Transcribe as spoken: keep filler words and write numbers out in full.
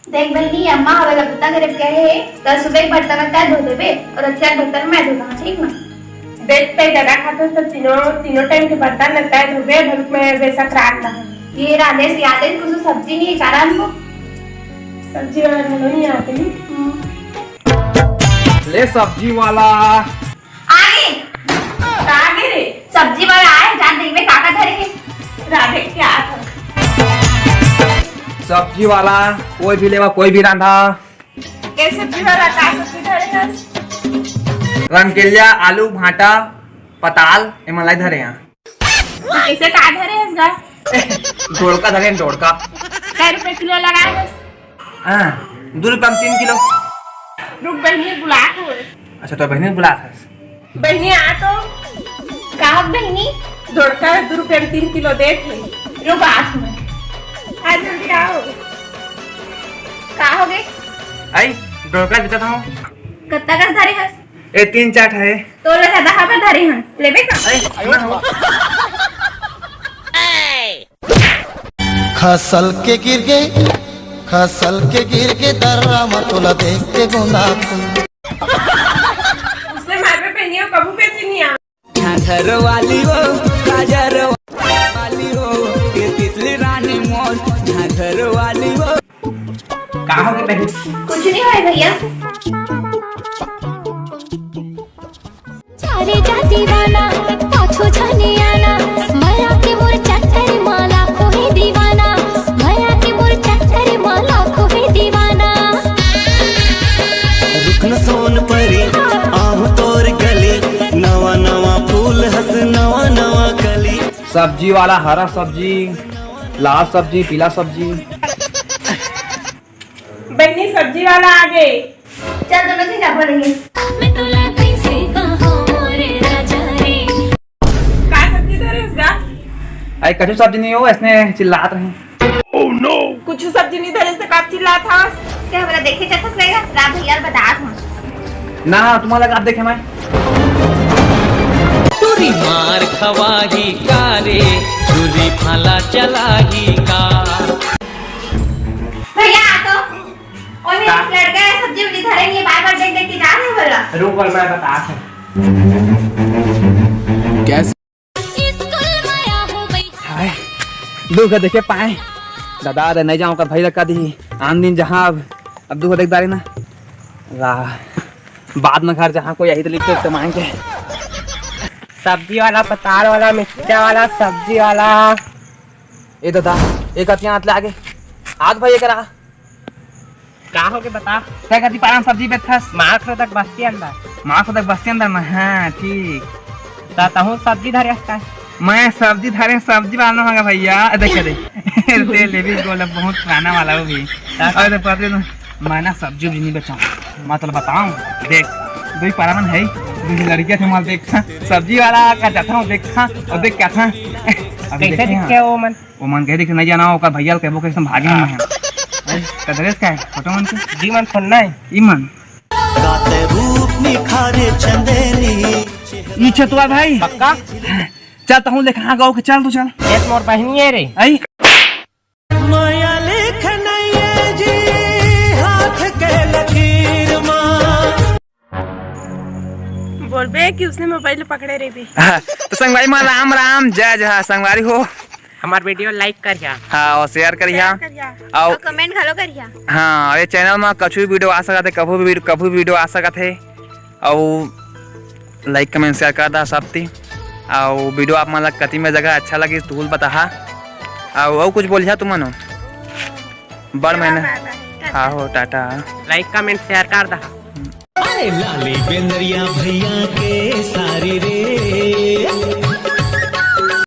देख बहिनी, अम्मा हवे ला बुता करे कहे हे, कल सुबह के बर्तन ला तैं धो देबे अउ रतिया के बर्तन मैं धो दूंगा, ठीक ना? देख, तैं ददा खाथस त तीनों, तीनों टाइम के बर्तन ला तैं धोबे, भलुक मैं बेसक रांध ला। ये रांधे से याद हे, कुछ सब्जी नहीं हे, का रांधबो? सब्जी वाला घलो नहीं आते ही। ले सब्जी वाला। आगे। का आगे रे? सब्जी वाला आए, जान देखबे का का धरे हे। राधे क्या था? सब्जी वाला, कोई भी लेवा, कोई भी रांधा। के सब्जी वाला का सब्जी धरे हस? रमकेलिया, आलू, भांटा, पताल, एमन लाई धरे हंव। कइसे का धरे हस गा? डोड़का धरे हंव, डोड़का। कै रुपया किलो लगाए हस? हाँ, दू रुपया म तीन किलो। रुक, बहिनी बुलात हवय। अच्छा, तोर बहिनी बुलात हस। बहिनी, आ तो। का हो बहिनी? डोड़का दू रुपया म तीन किलो देत हे। रुक, आत हंव। आ जल्दी आओ। का होगे? आई, डोड़का बेचत हंव। कत्ता कस धरे हस? ए, तीन चार ठा हे। तोला जादा हवे धरे हंव, लेबे का? आई, ना हो। खसल के गिर गे, खसल के गिर गे दर्रा म तोला देख के गोंदा फूल। उसने मारबे पहनियो कभू बेची नहीं आ। झांझर वाली वो, काजर वाली वो, ये तितली रानी मोर झांझर वाली वो। का होगे बहन? कुछ नहीं होय भैया। चारे जा दीवाना, पाछू झनी आना, मया के मोर चक्कर माला कोई दीवाना, मया के मोर चक्कर माला कोई दीवाना। रुकन सोन परी, आहूं तोर गली, नवा नवा फूल हस, नवा नवा कली। सब्जी वाला, हरा सब्जी, लाल सब्जी, पीला सब्जी। बहिनी, सब्जी वाला आगे। चल, दोनों झन जाबो नहीं। मैं तोला कैसे कहूँ रे राजा रे। का सब्जी धरे हस गा? आई, कछु सब्जी नहीं हो, ऐसने चिल्लात रहे। कुछ सब्जी नहीं धरे हस त का चिल्लात हस? ते हमरा देखे जाथस रहेगा, राम भैया ल बतात हंव। ना, तुम्हारा का देखे मैं? टूरी मार खवाही का रे, टूरी भाला चलाही का। भैया, आ तो। ओए, का? लड़का है, सब्जी उब्जी धरे नहीं, बार-बार देख-देख के जा रहे हो बोला। रुक, और मैं बतात हंव। कैसे? हाय, दुख देखे पाए। दादा, अरे नहीं जाऊँ, कर भाई लगा दी। आन दिन जहाँ अब, अब दुख देख दारी ना। ला, बाद में घर जहाँ कोई यही तो लिख के मांगे। सब्जी वाला, पताल वाला, मिर्चा वाला, सब्जी वाला। ए दादा, एक अतिया हाथ ले आगे। हाथ भाई, एक रहा। का होगे बता? तैं कति पारा म सब्जी बेचथस? माखरोदक बस्ती अंदर। माखरोदक बस्ती अंदर म, हाँ, ठीक। त तहूँ सब्जी धरे हस का? मैं सब्जी धरे, सब्जी वाला नोहंव गा भैया। ए, देख, देख। तेल लेवी गोल बहुत पुराना वाला वो भी। का? अरे, पता नहीं, मैं ना सब्जी उब्जी नहीं बेचंव। मैं तोला बतावंव, देख, दुई पारा मन हे, दुई लड़किया थे, मैं देखथंव, सब्जी वाला का जाथंव, देखथंव, अउ देख के आथंव। अभी कइसे देखे दिखथे हैं। वो मन? वो मन कहे देखे नहीं जाना, ओकर भैया ल कहबो, कइसे भागे हम हैं। अरे, कदरेस का है? फोटो मन के? जी मन फोन ना है। ई मन। रात रूप निखारे चंदेनी। ई छतुआ भाई। पक्का? चल, तहूँ ले कहाँ गाँव के, चल तू चल। एक मोर बहिनी है रे। आई। माया लेख नहीं है जी, हाथ के लकीर माँ। बोलबे कि उसने मोबाइल पकड़े रहिबे। हाँ, तो संगवारी मन राम राम, जय जय, हाँ, संगवारी हो। हमार video like करिहा। हाँ, और share करिहा। Share करिहा। और और comment घलो करिहा। हाँ, ये channel में कछु भी video आ सकत हे, कभू भी video, कभू भी video आ सकत हे। और like, comment, share कर दा सब ती। और video आप मन ला कति में जगह अच्छा लगिस, तू बताहा। और, और कुछ बोलिहा तुमन हो? बड़ मेहनत। हाँ हो, टाटा। Like, comment, share कर दहा। अरे लाली बेंदरिया भैया के सारी रे।